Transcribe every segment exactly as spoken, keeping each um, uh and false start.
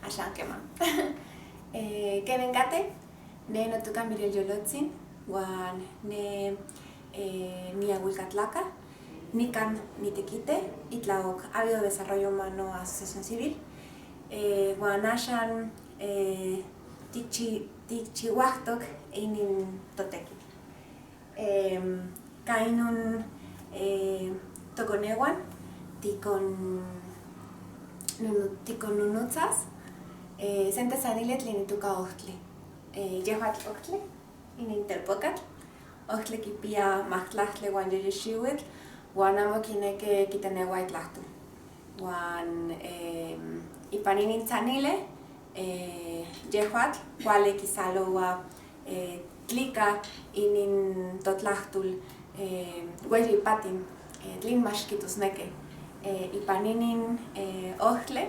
Axan kema. Eh, kenen kate, ne notoka Mirel Yolotzin, uan ne, eh, niawilkatlaka, nikan nitekite itlaok Ávido Desarrollo Humano Asociación Civil, eh, uan axan, eh, tikchi-, tikchiuajtok inin totekitl. Em, kan inon, eh, tokoneuan tikon-, nunu-, tikonnonotsas, eh, sen tetsanili tlen itoka ojtli. Eh, yehuatl ojtli, inin telpokatl, ojtli kipia majtlahtli uan yeyi xiuitl, uan amo kineki kiteneua itlajtol. Uan, em, ipan inin tetsanili, eh, yehuatl kuali kisaloua, eh, tlika inin totlajtol, eh, ueyi ipatin, eh, tlen mach kijtosneki. Eh, ipan inin, eh, ojtli,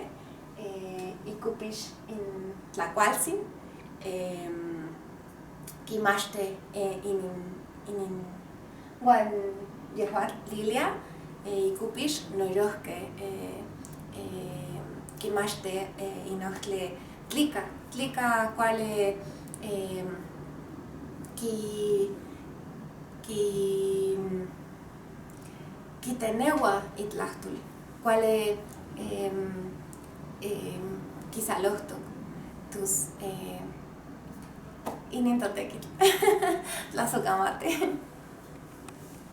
eh, ikupix in tlakualtzin, em, kimachte, eh, inin, inin uan yehuatl Lilia, eh, ikupix noyojki, eh, eh, kimachte, eh, in ojtli tlika, tlika kuali, eh, ki-, ki-, kiteneua itlajtol, kuali, em, em, kisalohtok. Tos, eh, inin totekitl. Tlasokamati.